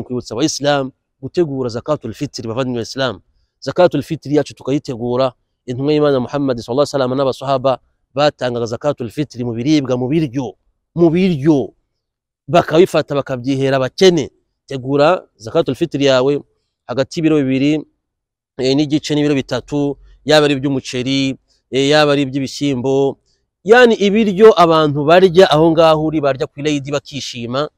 Kwibutsa abayisilamu gutegura zakatul fitri. Bavandimwe Islam, zakatul fitri yacu tukayitegura. Intumwa y'Imana Muhammad sallallahu alaihi wasallam n'abasahaba batangaga zakatul fitri mu biribwa, mu biryo bakabifata bakabyihera abakene. Tegura zakatul fitri yawe hagati y'ibiro 2.5 n'ibiro 3, yaba ari iby'umuceri, yaba ari iby'ibishyimbo, yani ibiryo abantu barya aho ngaho uri, barya ku Eid bakishima.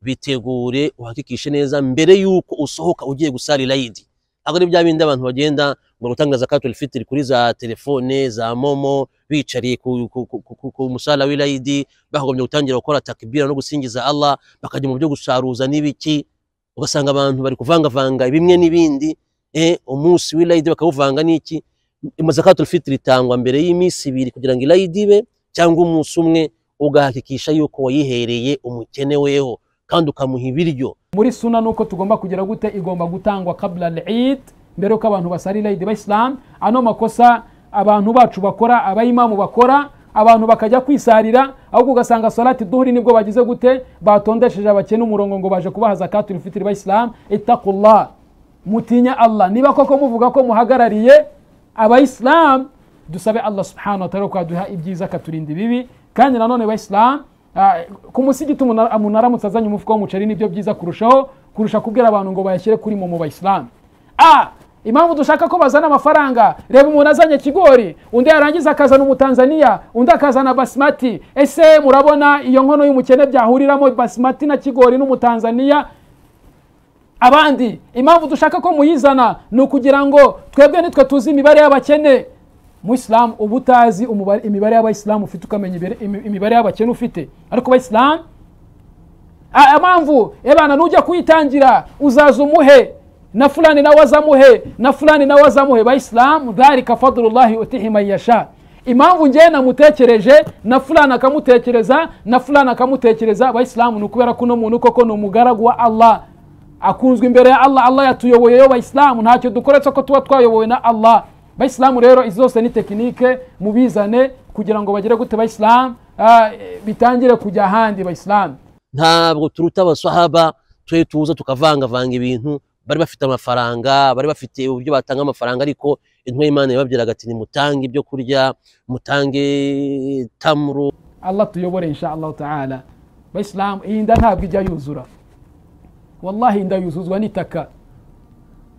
Bitegure uhakikishe neza mbere yuko usohoka ugiye gusali Eid. Ntabwo ari bya bindi abantu bagenda ngo gutanga zakatul fitri kuri za telefone za momo, bicariye ku musala w'Eid, bakagombye gutangira gukora takbira no gusingiza Allah, bakajya mu byo gusaruza n'ibiki, ugasanga abantu bari kuvangavanga bimwe n'ibindi. Umunsi w'Eid bakawuvanga n'iki. Zakatul fitri itangwa mbere y'iminsi 2 kugira ngo Eid ibe, cyangwa umunsi umwe, ugahakikisha yuko wayihereye umukene weho kandi ukamuha ibiryo. Muri suna nuko tugomba kugira gute, igomba gutangwa kabla al-Eid, mbere uko abantu basari Eid. Ba Islam, ano makosa abantu bacu bakora, abayimamu bakora, abantu bakajya kwisarira, ahubwo ugasanga salati duhuri nibwo bagize gute, batondesheje abakene umurongo ngo baje kubaha zakatul fitri. Ba Islam, ittaqullah, mutinya Allah. Niba koko muvuga ko muhagarariye abayisilamu, dusabe Allah subhanahu wa ta'ala ko aduha ibyiza akaturinda ibibi. Kandi nanone ba Islam, ku musigiti umuntu aramutse azanye umufuka w'umuceri nibyo byiza kurushaho, kurusha kubwira abantu ngo bayashyire kuri momo. Ba Islam, impamvu dushaka ko bazana amafaranga, reba umuntu azanye kigori, undi yarangiza akazana umutanzania, undi akazana basmati. Ese murabona iyo nkono y'umukene byahuriramo basmati na kigori n'umutanzania? Abandi impamvu dushaka ko muyizana ni ukugira ngo twebwe nitwe tuzi imibare y'abakene. Mu Islam uba utazi imibare y'abayisilamu ufite, ukamenya imibare y'abakene ufite. Ariko abayisilamu impamvu ebana nujya kuyitangira uzaza umuhe na fulani nawe azamuhe na fulani nawe azamuhe. Bayisilamu, dhalika fadlullahi utihi man yasha. Impamvu njye namutekereje na fulani akamutekereza na fulani akamutekereza, abayisilamu, ni ukubera ko uno muntu koko ni umugaragu wa Allah, akunzwe imbere ya Allah. Allah yatuyoboyeyo bayisilamu, ntacyo dukoretse ko tuba twayobowe na Allah. Bayisilamu rero izo zose ni tekinike, mubizane kugira ngo bagere gute bayisilamu, bitangire kujya ahandi. Bayisilamu, ntabwo turuta abasahaba, twe tuza tukavangavanga ibintu. Bari bafite amafaranga, bari bafite uburyo batanga amafaranga, ariko intumwa y'Imana yababwiraga ati nimutange ibyo kurya, mutange tamru. Allah tuyobore insha Allah ta'ala. Bayisilamu, iyi nda ntabwo ijya yuzura, wallahi inda yuzuzwa n'itaka.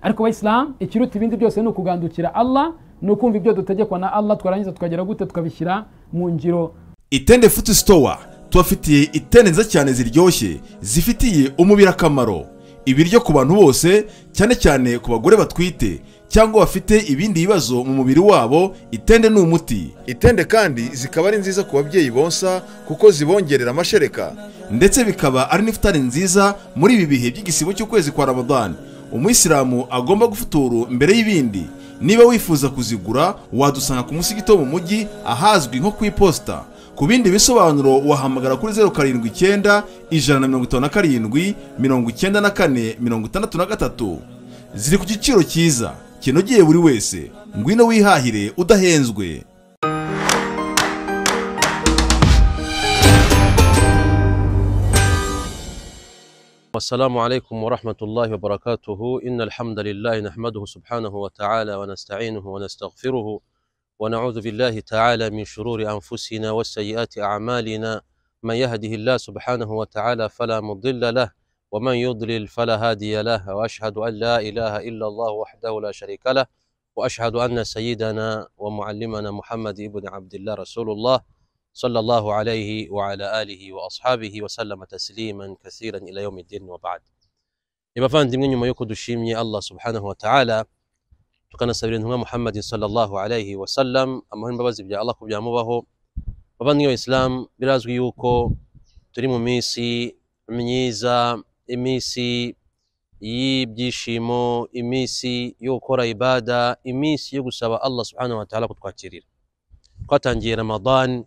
Ariko abayisilamu, ikiruta ibindi byose ni ukugandukira Allah, ni ukumva ibyo dutegekwa na Allah, twarangiza tukagera gute tukabishyira mu ngiro. Itende Food Store tubafitiye itende nziza cyane ziryoshye, zifitiye umubiri akamaro. Ibiryo ku bantu bose, cyane cyane ku bagore batwite cyangwa bafite ibindi bibazo mu mubiri wabo, itende ni umuti. Itende kandi zikaba ari nziza ku babyeyi bonsa kuko zibongerera amashereka, ndetse bikaba ari n'ifutari nziza muri ibi bihe by'igisibo cy'ukwezi kwa Ramadan. Umuyisilamu agomba gufuturu mbere y'ibindi. Niba wifuza kuzigura wadusanga ku musigiti wo mu mujyi ahazwi nko ku iposita. Ku bindi bisobanuro wahamagara kuri 079 157 94 63. Ziri ku giciro cyiza kinogeye buri wese. Ngwino wihahire udahenzwe. السلام عليكم ورحمة الله وبركاته. إن الحمد لله نحمده سبحانه وتعالى ونستعينه ونستغفره ونعوذ بالله تعالى من شرور أنفسنا وسيئات أعمالنا. من يهده الله سبحانه وتعالى فلا مضل له ومن يضلل فلا هادي له، وأشهد أن لا إله إلا الله وحده لا شريك له، وأشهد أن سيدنا ومعلمنا محمد بن عبد الله رسول الله صلى الله عليه وعلى آله وأصحابه وسلم تسليما كثيرا إلى يوم الدين وبعد. Bavandimwe, nyuma yuko dushimye Allah subhanahu wa ta'ala, tukanasabira intumwa Muhammad sallallahu alayhi wa sallam amahoro n'imbabazi bya Allah kubyamubaho. Bavandimwe b'Islam, birazwi yuko turi mu minsi myiza, iminsi y'ibyishimo, iminsi yo gukora ibada, iminsi yo gusaba Allah subhanahu wa ta'ala kutwakirira. Twatangiye Ramadan,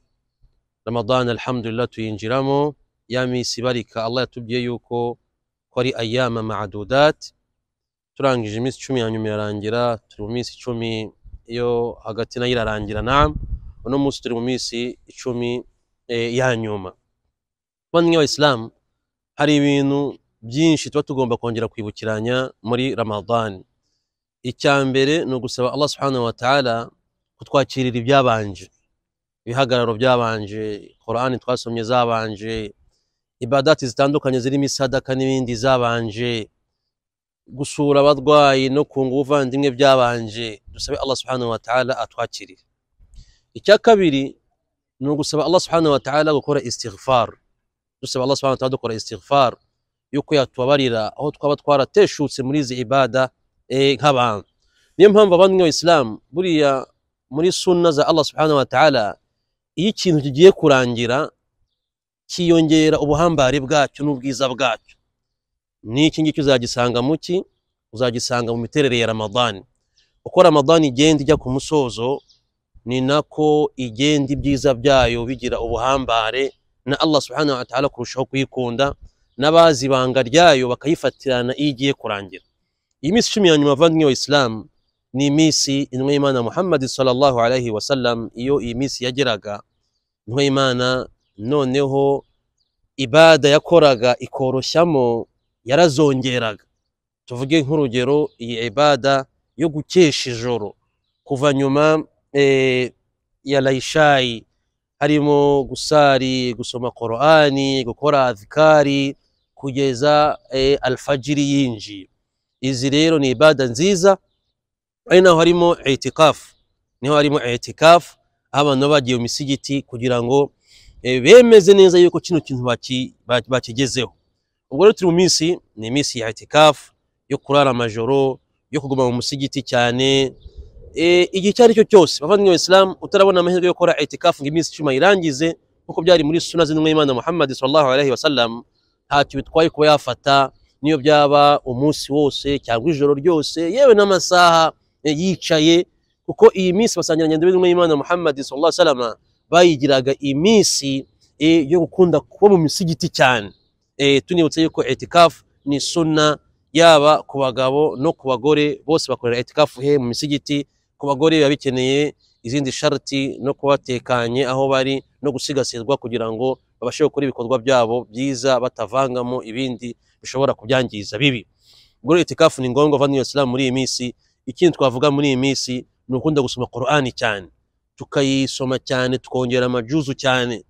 Ramadan alhamdulillah tuyinjiramo, ya minsi barika Allah yatubwiye yuko ko ari ayama ma'adudat. Turangije iminsi 10 ya nyuma irarangira, turi mu minsi 10 yo hagati nayo irarangira. Naam, uno munsi turi mu minsi 10 ya nyuma. Bavandimwe b'Islam, hari ibintu byinshi tuba tugomba kongera kwibukiranya muri Ramadhan. Icya mbere ni ugusaba Allah subhanahu wa ta'ala kutwakirira ibyabanje, ibihagararo byabanje, Qur'an twasomye zabanje, ibadati zitandukanye zirimo isadaka n'ibindi zabanje, gusura abarwayi no kunga ubuvandimwe byabanje. Dusabe Allah subhanahu wa ta'ala atwakirire. Icya kabiri ni ugusaba Allah subhanahu wa ta'ala gukora istighfar. Dusaba Allah subhanahu wa ta'ala dukora istighfar yuko yatubabarira aho twaba twarateshutse muri izi ibada nk'abantu. Niyo mpamvu abavandimwe b'Abayisilamu, buriya muri sunna za Allah subhanahu wa ta'ala, iyo ikintu kigiye kurangira kiyongera ubuhambare bwacyo n'ubwiza bwacyo. N'iki ngiki uzagisanga muki? Uzagisanga mu miterere ya Ramadhan. Uko Ramadhan igenda ijya ku musozo, ni nako igenda ibyiza byayo bigira ubuhambare, na Allah subhanahu wa ta'ala kurushaho kuyikunda, n'abazi ibanga ryayo bakayifatirana iyo igiye kurangira. Iyi minsi 10 ya nyuma, bavandimwe b'Abayisilamu, ni iminsi intumwa y'Imana Muhammad sallallahu alaihi wasallam, iyo iyi minsi yageraga, intumwa y'Imana noneho ibada yakoraga ikoroshyamo, yarazongeraga. Tuvuge nk'urugero, iyi ibada yo gukesha ijoro kuva nyuma ya laishayi, harimo gusari, gusoma Qur'ani, gukora adhikari kugeza alfajiri yinjiye. Izi rero ni ibada nziza. Ari naho harimo itikafu, niho harimo itikafu, aho abantu bagiye mu misigiti kugira ngo bemeze neza yuko kino kintu bakigezeho. Ubwo rero turi mu minsi, ni iminsi ya itikafu, yo kurara amajoro, yo kuguma mu musigiti cyane. Igihe icyo ari cyo cyose, bavandimwe b'Abayisilamu, utarabona amahirwe yo gukora itikafu ngo iminsi 10 irangize nkuko byari muri sunna z'intumwa y'Imana Muhammad sallallahu alaihi wasallam, ntacyo bitwaye kuba yafata, niyo byaba umunsi wose cyangwa ijoro ryose, yewe n'amasaha yicaye, kuko iyi minsi basangirangendo b'intumwa y'Imana Muhammad sallallahu alaihi wasallam bayigiraga iminsi yo gukunda kuba mu misigiti cyane. Tunibutse yuko itikafu ni sunna yaba ku bagabo no ku bagore, bose bakorera itikafu he mu misigiti. Ku bagore biba bikeneye izindi sharti no kubatekanye aho bari no gusigasirwa kugira ngo babashe gukora ibikorwa byabo byiza batavangamo ibindi bishobora kubyangiza bibi. Ubwo rero itikafu ni ngombwa, bavandimwe b'Abayisilamu, muri iyi minsi. Ikindi twavuga muri iyi minsi ni ukunda gusoma Qur'ani cyane, tukayisoma cyane, tukongera amajuzu cyane.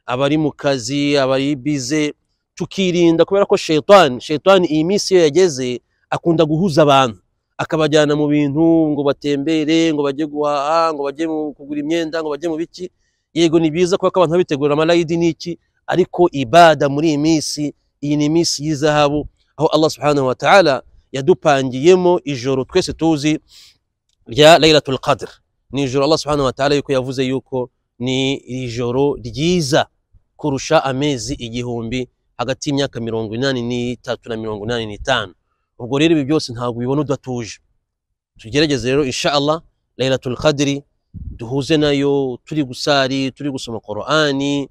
Abari mu kazi, abari bize, tukirinda, kubera ko shaytani iyi minsi iyo yageze akunda guhuza abantu, akabajyana mu bintu ngo batembere, ngo bajye guhaha, ngo bajye kugura imyenda, ngo bajye mu biki. Yego ni byiza kubera ko abantu babitegura amalayidi n'iki, ariko ibada muri iyi minsi, iyi ni iminsi y'izahabu, aho Allah subhanahu wa ta'ala yadupangiyemo ijoro twese tuzi rya Laylatul Qadr. Ni ijoro Allah subhanahu wa ta'ala yuko yavuze yuko ni ijoro ryiza kurusha amezi 1000, hagati y'imyaka 83 na 85. Ubwo rero ibi byose ntabwo ubibona udatuje. Tugerageze rero insha Allah Laylatul Qadr duhuze nayo, turi gusari, turi gusoma Qur'ani,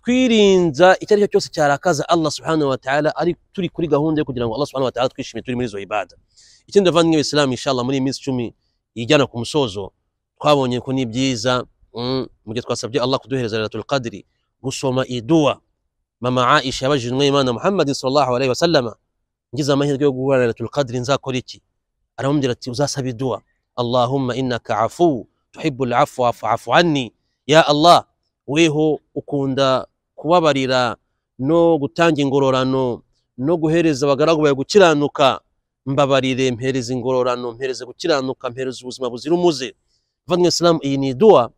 twirinza icyo ari cyo cyose cyarakaza Allah subhanahu wa ta'ala, ari turi kuri gahunda yo kugira ngo Allah subhanahu wa ta'ala twishime turi muri izo ibada. Ikindi bavandimwe b'Abayisilamu, insha Allah muri iyi minsi 10 ijyana ku musozo, twabonye ko ni byiza mu gihe twasabye Allah kuduhereza Laylatul Qadr gusoma idua. Mama Aisha yabajije intumwa y'Imana Muhammad sallallahu alaihi wasallam, ngize amahirwe yo guhura na Laylatul Qadr nzakora iki? Aramubwira ati uzasaba idua, Allahumma innaka afu tuhibbul afwa fa'fu anni. Ya Allah, weho ukunda kubabarira no gutanga ingororano no guhereza abagaragu bawe gukiranuka, mbabarire, mpereze ingororano, mpereze gukiranuka, mpereze ubuzima buzira umuze. Bavandimwe Islam, iyi ni idua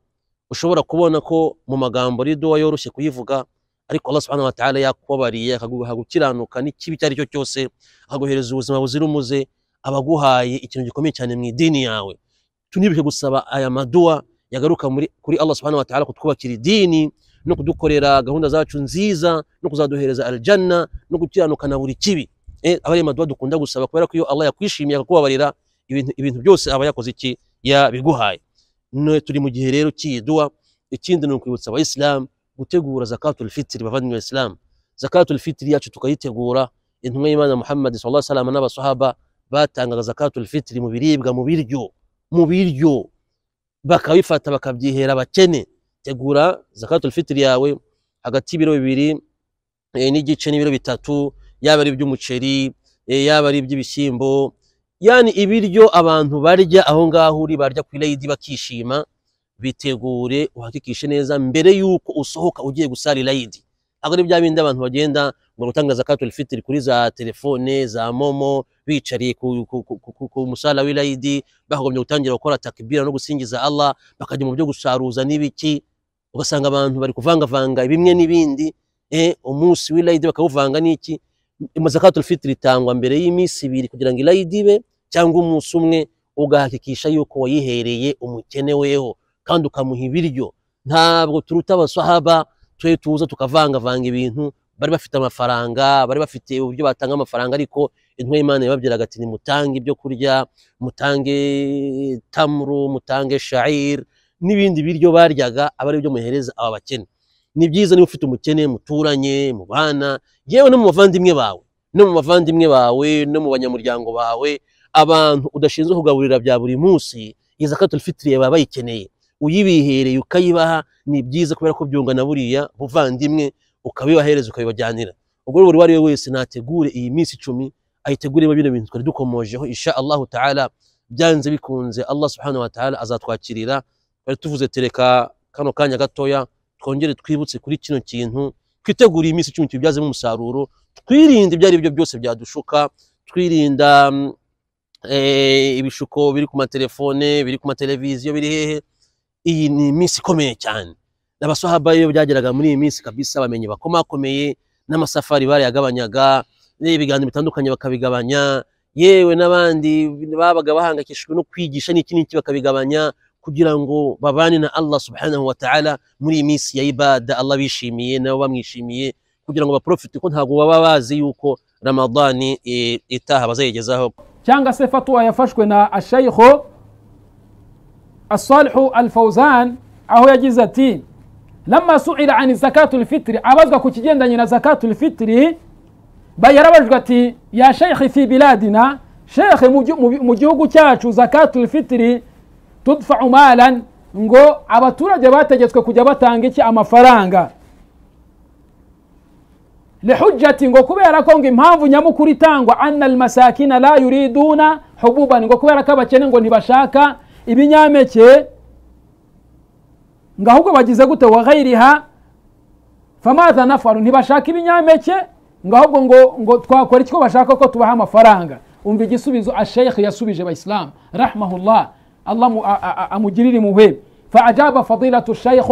ushobora kubona ko mu magambo ari idua yoroshye kuyivuga, ariko Allah subhanahu wa ta'ala yakubabariye akaguha gukiranuka n'ikibi icyo ari cyo cyose, akaguhereza ubuzima buzira umuze, abaguhaye ikintu gikomeye cyane mu idini yawe. Tunibuke gusaba aya madua yagaruka kuri Allah subhanahu wa ta'ala kutwubakira idini no kudukorera gahunda zacu nziza no kuzaduhereza aljanna no gukiranuka na buri kibi. Aba ari madua dukunda gusaba, kubera ko iyo Allah yakwishimiye akakubabarira ibintu byose aba yakoze iki, yabiguhaye. None turi mu gihe rero cy'idua. Ikindi ni ukwibutsa abayisilamu gutegura zakatul fitri. Bavandimwe b'Abayisilamu, zakatul fitri yacu tukayitegura. Intumwa y'Imana Muhammad sallallahu alaihi wasallam n'abasahaba batangaga zakatul fitri mu biribwa, mu biryo bakabifata bakabyihera abakene. Tegura zakatul fitri yawe hagati y'ibiro 2.5 n'ibiro 3, Yaba ari iby'umuceri, yaba ari iby'ibishyimbo, yani ibiryo abantu barya aho ngaho uri, barya ku irayidi bakishima. Bitegure, uhakikishe neza mbere yuko usohoka ugiye gusara irayidi. Ntabwo ari bya bindi abantu bagenda ngo gutanga zakatul fitri kuri za telefone za momo, bicariye ku musala w'irayidi, bakagombye gutangira gukora takbira no gusingiza Allah, bakajya mu byo gusaruza n'ibiki, ugasanga abantu bari kuvangavanga bimwe n'ibindi. Umunsi w'irayidi bakawuvanga n'iki. Zakatul fitri itangwa mbere y'iminsi ibiri kugira ngo irayidi ibe, cyangwa umunsi umwe, ugahakikisha yuko wayihereye umukene weho kandi ukamuha ibiryo. Ntabwo turuta abasahaba twe tuza tukavangavanga ibintu. Bari bafite amafaranga, bari bafite uburyo batanga amafaranga, ariko intumwa y'Imana yababwiraga ati nimutange ibyo kurya, mutange tamru, mutange sha'ir n'ibindi biryo baryaga, aba ari byo muhereza aba bakene. Ni byiza niba ufite umukene muturanye, mubana, yewe no mu bavandimwe bawe, no mu bavandimwe bawe, no mu banyamuryango bawe, abantu udashinzwe kugaburira bya buri munsi, iyi zakatul fitri baba bayikeneye, uyibihereye ukayibaha ni byiza, kubera ko byungana buriya buvandimwe, ukabibahereza ukabibajyanira. Ubwo buri uwo ari we wese nategure iyi minsi 10, ayitegure bino bintu twari dukomojeho, insha Allahu ta'ala. Byanze bikunze Allah subhanahu wa ta'ala azatwakirira. Twari tuvuze tereka kano kanya gatoya twongere twibutse kuri kino kintu, twitegure iyi minsi 10 tubibyazemo umusaruro, twirinde ibyo ari byo byose byadushuka, twirinda ibishuko biri ku matelefone, biri ku mateleviziyo, biri hehe. Iyi ni iminsi ikomeye cyane. Abasahaba iyo byageraga muri iyi minsi kabisa, bamenye bakomakomeye, n'amasafari barayagabanyaga, n'ibiganiro bitandukanye bakabigabanya, yewe n'abandi babaga bahangayikishijwe no kwigisha n'iki n'iki bakabigabanya, kugira ngo babane na Allah subhanahu wa ta'ala muri iyi minsi ya ibada Allah bishimiye nabo bamwishimiye, kugira ngo baprofite, ko ntabwo baba bazi yuko Ramadani itaha bazayigezaho. Cyangwa se fatwa yafashwe na Ashaykho As-Salihu Al-Fawzan, aho yagize ati lamma su'ila an zakatul fitri, abazwa ku kigendanye na zakatul fitri, yarabajwe ati ya sheikh fi biladina, sheikh mu gihugu cyacu zakatul fitri tudfa'u malan, ngo abaturage bategetswe kujya batanga iki amafaranga, lihujjati, ngo kubera ko ngo impamvu nyamukuru itangwa anna almasakina la yuriduna hububan, ngo kubera ko abakene ngo ntibashaka ibinyampeke, ngo ahubwo bagize gute wa ghairiha famadha nafaru, ntibashaka ibinyampeke, ngo ahubwo ngo twakora icyo bashaka ko tubaha amafaranga. Umva igisubizo asheikh yasubije abayisilamu rahmahullah, Allah amugirire impuhwe. Fa ajaba fadilatu sheikh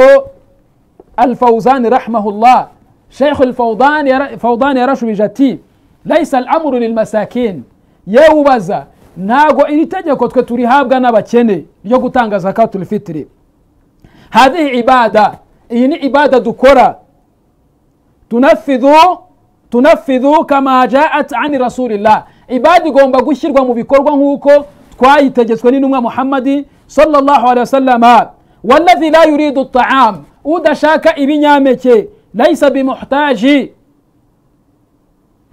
al-Fawzan rahmahullah, sheikh al-Fawzan yarashubije ati laysa al-amru lil-masakin, yewe ubaza ntago iri tegeko twe turihabwa n'abakene ryo gutanga zakatul fitri. Hadhihi ibada, iyi ni ibada dukora, tunafidhu kama jaat ani rasulillah, ibada igomba gushyirwa mu bikorwa nk'uko twayitegetswe n'intumwa Muhammadi sallallahu alaihi wasallam. Walladhi la yuridu at-ta'am, udashaka ibinyampeke, laysa bimuhtaji,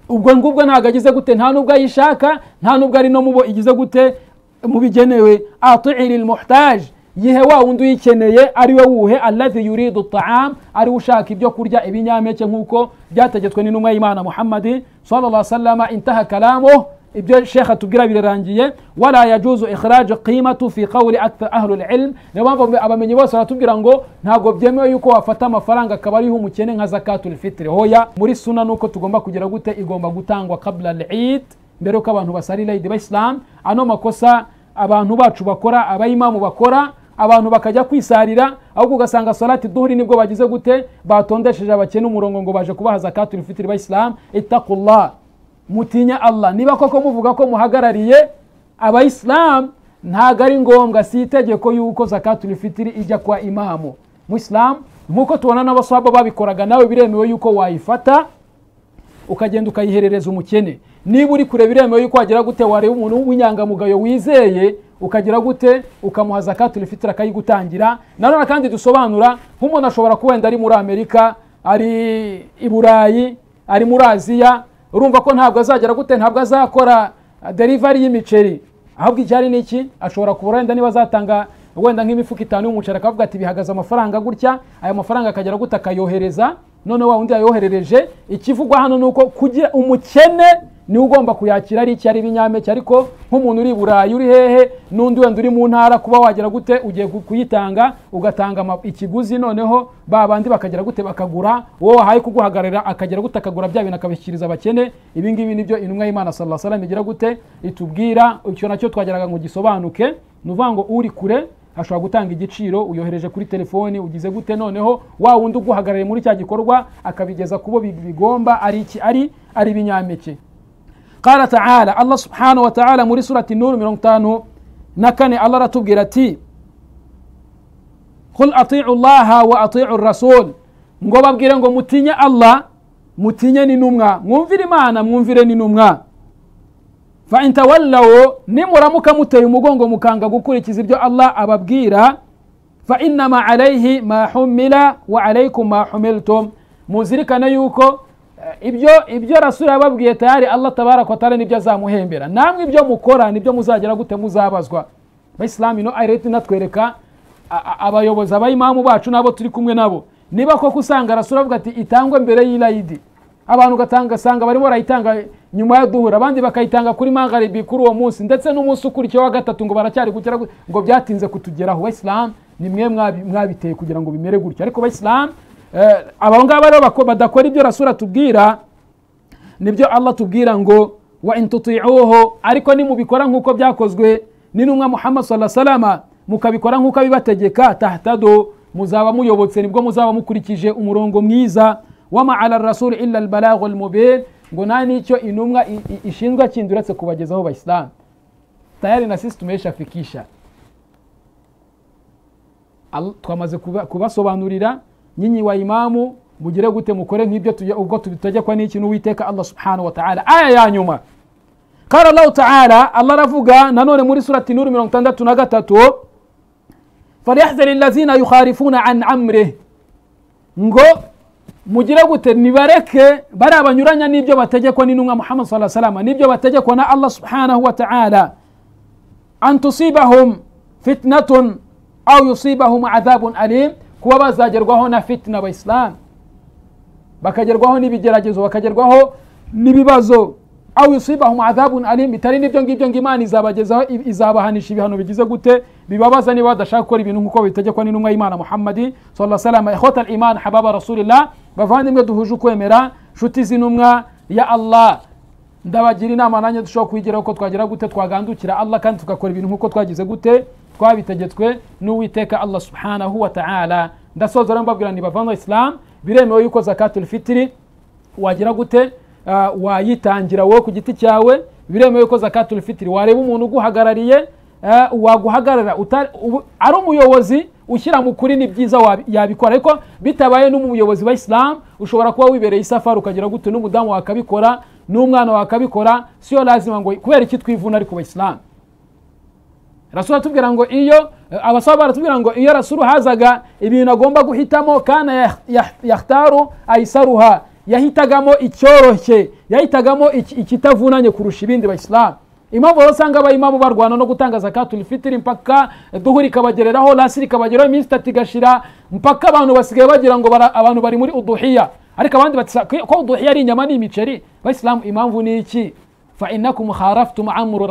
ubwo ngubwo ntabwo agize gute, nta nubwo ayishaka, nta nubwo ari no mubo igize gute mubigenewe. Ati'i lilmuhtaj, yihe wa wundi uyikeneye ari we wuhe, alladhi yuridu at-ta'am, ari ushaka ibyo kurya ibinyampeke nk'uko byategetswe n'intumwa y'Imana Muhammadi sallallahu alaihi wasallam. Intaha kalamuhu, ibyo shekha tubwira birarangiye. Wala yajuzu ikhraj qimatu fi qawli akthar ahli al-ilm, niyo mpamvu abamenyi bose baratubwira ngo ntabwo byemewe yuko wafata amafaranga akaba ariho umukene nka zakatul fitri. Hoya muri sunna nuko tugomba kugira gute, igomba gutangwa qabla al-eid, mbere yuko abantu basarira Eid bayislam. Ano makosa abantu bacu bakora, abayimamu bakora, abantu bakajya kwisarira, ahubwo ugasanga salati duhuri nibwo bagize gute, batondesheje abakene umurongo ngo baje kubaha zakatul fitri bayislam. Ittaqullah, mutinya Allah. Niba koko muvuga ko muhagarariye abayisilamu, ntago ari ngombwa, si itegeko yuko zakatul fitri ijya kwa imamu muisilamu. Nkuko tubona n'abaswahaba babikoraga, nawe biremewe yuko wayifata ukagenda ukayiherereza umukene. Niba uri kure biremewe yuko wagira gute, wareba umuntu w'inyangamugayo wizeye ukagira gute, ukamuha zakatul fitri akayigutangira. Nanone kandi dusobanura nk'umuntu ashobora kuba wenda ari muri Amerika, ari i Burayi, ari muri Aziya, urumva ko ntabwo azagera gute, ntabwo azakora delivery y'imiceri, ahubwo icyari niki, ashobora kubura wenda niba azatanga wenda nk'imifuka 5 y'umuceri, akavuga ati bihagaze amafaranga gutya, aya mafaranga akagera gute akayohereza None wa undi yayoherereje, ikivugwa hano nuko kugira umukene ni ugomba kuyakira ari iki, ari ibinyampeke. Ariko nk'umuntu uri Burayi, uri hehe, n'undi wenda uri mu ntara, kuba wagera gute ugiye kuyitanga, ugatanga ikiguzi, noneho ba bandi bakagera gute bakagura, wowe wahaye kuguhagararira akagera gute akagura bya bintu akabishyikiriza abakene. Ibi ngibi nibyo intumwa y'Imana sallallahu alaihi wasallam igira gute itubwira. Icyo nacyo twageraga ngo gisobanuke. Ni ukuvuga ngo uri kure ashobora gutanga igiciro, uyohereje kuri telefoni, ugize gute, noneho wa wundi uguhagarariye muri cya gikorwa akabigeza kubo bigomba, ari iki, ari ibinyampeke. Qala ta'ala, Allah subhanahu wa ta'ala muri surati Nur 54 Allah aratubwira ati qul ati'u Allaha wa ati'u ar-rasul, ngo babwire ngo mutinye Allah, mutinye n'intumwa, mwumvire Imana, mwumvire n'intumwa. Fa in tawallaw, nimuramuka muteye umugongo mukanga gukurikiza ibyo Allah ababwira, fa innama alayhi ma humila wa alaykum ma humiltum, muzirikane yuko ibyo Rasul yababwiye tayari Allah tabaraka wa taala nibyo azamuhembera, namwe ibyo mukora nibyo muzagera gute muzabazwa. Abayisilamu ino ayat inatwereka abayobozi, abayimamu bacu nabo turi kumwe nabo, niba koko usanga Rasul avuga ati itangwe mbere y'Ilayidi, abantu ugatanga sanga barimo barayitanga nyuma ya duhura, abandi bakayitanga kuri magharibi kuri uwo munsi, ndetse n'umunsi ukurikiye wa gatatu ngo baracyari gutera ngo byatinze kutugeraho. Abayisilamu ni mwe mwabiteye kugira ngo bimere gutyo. Ariko abayisilamu abo ngabo rero badakora ibyo Rasul atubwira, nibyo Allah tubwira ngo wa in tuti'uhu, ariko nimubikora nkuko byakozwe n'intumwa Muhammad sallallahu alaihi wasallam, mukabikora nkuko abibategeka, tahtadu, muzaba muyobotse, nibwo muzaba mukurikije umurongo mwiza. Wama ala rasul illa albalaghu almubin, ngo nta nicyo intumwa ishinzwe kindi uretse kubagezaho Abayisilamu. Tayari na sisi tumeshafikisha, twamaze kubasobanurira. Nyinyi wa imamu mugire gute mukore nk'ibyo ubwo tubitegekwa n'iki n'Uwiteka Allah subhanahu wa ta'ala. Aya ya nyuma, qala Allah ta'ala, Allah aravuga nanone muri surati Nur 63, falyahdhari allazina yukharifuna an amrihi, ngo mugire gute nibareke bari abanyuranya n'ibyo bategekwa n'intumwa Muhammad sallallahu alaihi wasallam, n'ibyo bategekwa na Allah subhanahu wa ta'ala, an tusibahum fitnatun aw yusibahum adhabun alim, kuba bazagerwaho na fitna abayisilamu, bakagerwaho n'ibigeragezo, bakagerwaho n'ibibazo, aw yusibahum adhabun alim, bitari n'ibyo ngibyo ngo Imana izabagezaho, izabahanisha ibihano bigize gute bibabaza niba badashaka gukora ibintu nk'uko bitegekwa n'intumwa y'Imana Muhammad sallallahu alaihi wasallam. Ikhwata al-iman, hababa rasulillah, bavandimwe duhuje ukwemera, nshuti z'intumwa ya Allah, ndabagira inama nanjye dushobora kwigiraho ko twagira gute twagandukira Allah kandi tugakora ibintu nk'uko twagize gute twabitegetswe n'Uwiteka Allah subhanahu wa ta'ala. Ndasoza rero mbabwira ni bavandimwe Islam, biremewe yuko zakatul fitri wagira gute wayitangira wowe ku giti cyawe, biremewe yuko zakatul fitri wareba umuntu uguhagarariye, waguhagarara ari umuyobozi ushyira mu kuri ni byiza yabikora, ariko bitabaye n'umuyobozi wa Islam ushobora kuba wibereye isafari ukagira gute n'umudamu wakabikora n'umwana wakabikora, siyo lazima ngo kubera iki twivuna. Ariko Abayisilamu Rasul atubwira ngo iyo abasaba baratubwira ngo iyo Rasul hazaga ibintu agomba guhitamo, kana yahtaru aisaruha, yahitagamo icyoroshye, yahitagamo ikitavunanye kurusha ibindi. Abayisilamu impamvu usanga abayimamu barwana no gutanga zakatul fitri mpaka duhuri ikabagereraho, lasiri ikabageraho, iminsi itatu igashira, mpaka abantu basigaye bagira ngo abantu bari muri uduhiya, ariko abandi bati ko uduhiya ari inyama n'imiceri. Abayisilamu impamvu ni iki? Fa innakum kharaftum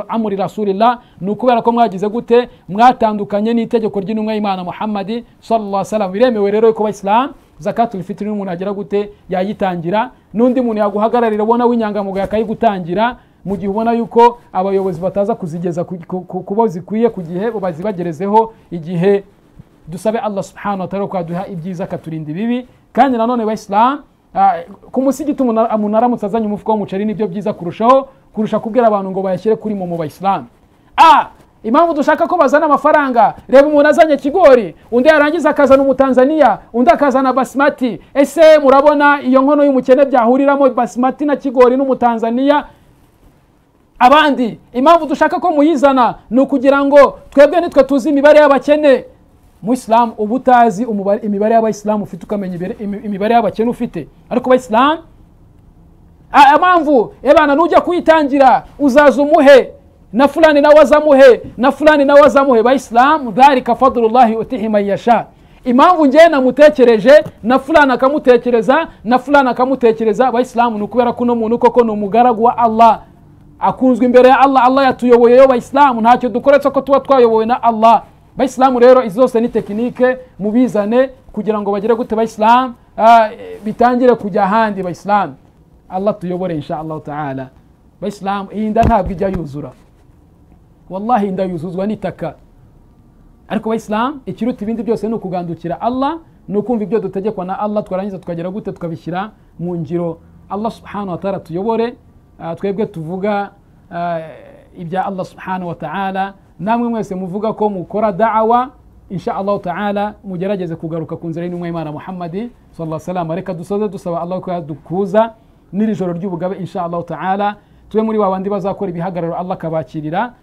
amri rasulillah, ni ukubera ko mwagize gute mwatandukanye n'itegeko ry'intumwa y'Imana Muhammad sallallahu alaihi wasallam. Biremewe rero ko Abayisilamu zakatul fitri n'umuntu agira gute yayitangira, n'undi muntu yaguhagararira ubona w'inyangamugayo akayigutangira, mu gihe ubona yuko abayobozi bataza kuzigeza kubo zikwiye ku gihe, bazibagerezeho igihe. Dusabe Allah subhanahu wa ta'ala kwaduha ibyiza akaturinda ibibi. Kandi nanone Abayisilamu ku musigiti umuntu aramutse azanye umufuka w'umuceri nibyo byiza kurushaho kurusha kubwira abantu ngo bayashyire kuri momo. Bayisilamu impamvu dushaka ko bazana amafaranga, reba umuntu azanye kigori, undi yarangiza akazana umutanzania, undi akazana basmati. Ese murabona iyo nkono y'umukene byahuriramo basmati na kigori n'umutanzania? Abandi impamvu dushaka ko muyizana ni ukugira ngo twebwe nitwe tuzi imibare y'abakene. Muislamu uba utazi imibare y'abayisilamu ufite, ukamenya imibare y'abakene ufite. Ariko abayisilamu impamvu ebana nujya kuyitangira uzaza umuhe na fulani nawe azamuhe na fulani nawe azamuhe. Bayisilamu dhalika fadlullahi utihi man yasha, Impamvu njye namutekereje na fulani akamutekereza na fulani akamutekereza, abayisilamu, ni ukubera ko uno muntu koko ni umugaragu wa Allah, akunzwe imbere ya Allah. Allah yatuyoboyeyo bayisilamu, ntacyo dukoretse ko tuba twayobowe na Allah. Bayisilamu rero izi zose ni tekinike, mubizane kugira ngo bagere gute bayisilamu, bitangire kujya ahandi bayisilamu. Allah tuyobore insha Allah taala. Bayisilamu, iyi nda ntabwo ijya yuzura, wallahi inda yuzuzwa n'itaka. Ariko bayisilamu, ikiruta ibindi byose ni ukugandukira Allah, ni ukumva ibyo dutegekwa na Allah, twarangiza tukagera gute tukabishyira mu ngiro. Allah subhanahu wa ta'ala tuyobore. Twebwe tuvuga ibya Allah subhanahu wa ta'ala, namwe mwese muvuga ko mukora da'awa, insha Allah ta'ala mugerageze kugaruka ku nzira y'intumwa y'Imana Muhammad sallallahu alaihi wasallam. Reka dusoze dusaba Allah ko yadukuza n'iri joro ry'ubugabe insha Allah ta'ala, tube muri wa bandi bazakora ibihagararo Allah akabakirira.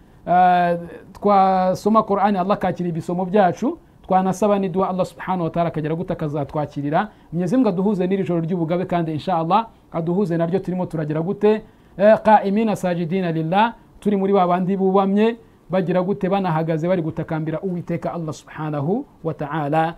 Twasoma Qur'ani Allah akakira ibisomo byacu, twanasaba n'idua Allah subhanahu wa ta'ala akagera gute akazatwakirira. Mwenyezi Mungu aduhuze n'iri joro ry'ubugabe, kandi insha Allah aduhuze naryo turimo turagira gute qa'imina sajidina lillah, turi muri ba bandi bubamye bagira gute banahagaze bari gutakambira Uwiteka Allah subhanahu wa ta'ala.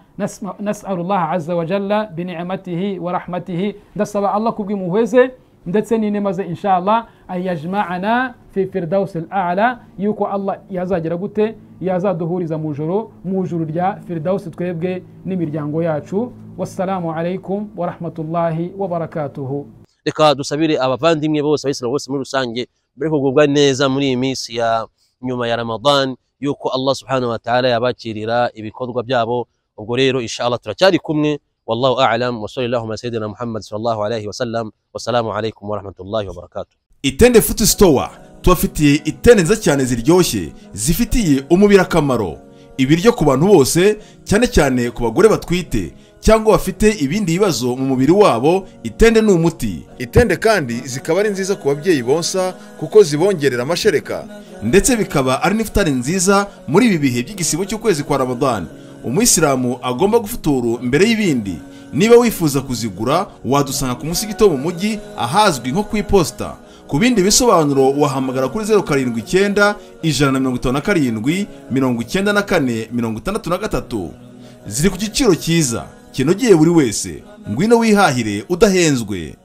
Nas'alu Allah azza wa jalla bi ni'matihi wa rahmatihi, ndasaba Allah kubw'impuhwe ndetse n'inema ze insha Allah, ayajma'ana fi firdaus al-a'la, yuko Allah yazagira gute yazaduhuriza mu joro mu juru rya firdaus twebwe n'imiryango yacu. Wassalamu alaikum wa rahmatullahi wa barakatuhu. Reka dusabire abavandimwe bose abayisilamu bose muri rusange bari kugubwa neza muri iyi minsi ya nyuma ya Ramadan, yuko Allah subhanahu wa ta'ala yabakirira ibikorwa byabo. Ubwo rero insha Allah turacyari kumwe, wallahu a'lam, wa sallallahu ala sayyidina Muhammad sallallahu alayhi wa sallam, wassalamu alaikum wa rahmatullahi wa barakatuh. Itende Food Store tubafitiye itende nziza cyane ziryoshye zifitiye umubiri akamaro, ibiryo ku bantu bose, cyane cyane ku bagore batwite cyangwa bafite ibindi bibazo mu mubiri wabo. Itende ni umuti. Itende kandi zikaba ari nziza ku babyeyi bonsa kuko zibongerera amashereka, ndetse bikaba ari n'ifutari nziza muri ibi bihe by'igisibo cy'ukwezi kwa Ramadan. Umuyisilamu agomba gufuturu mbere y'ibindi. Niba wifuza kuzigura wadusanga ku musigito mu mujyi ahazwi nko ku iposita. Ku bindi bisobanuro wahamagara kuri 079 157 94 63. Ziri ku giciro cyiza kinogeye buri wese. Ngwino wihahire udahenzwe.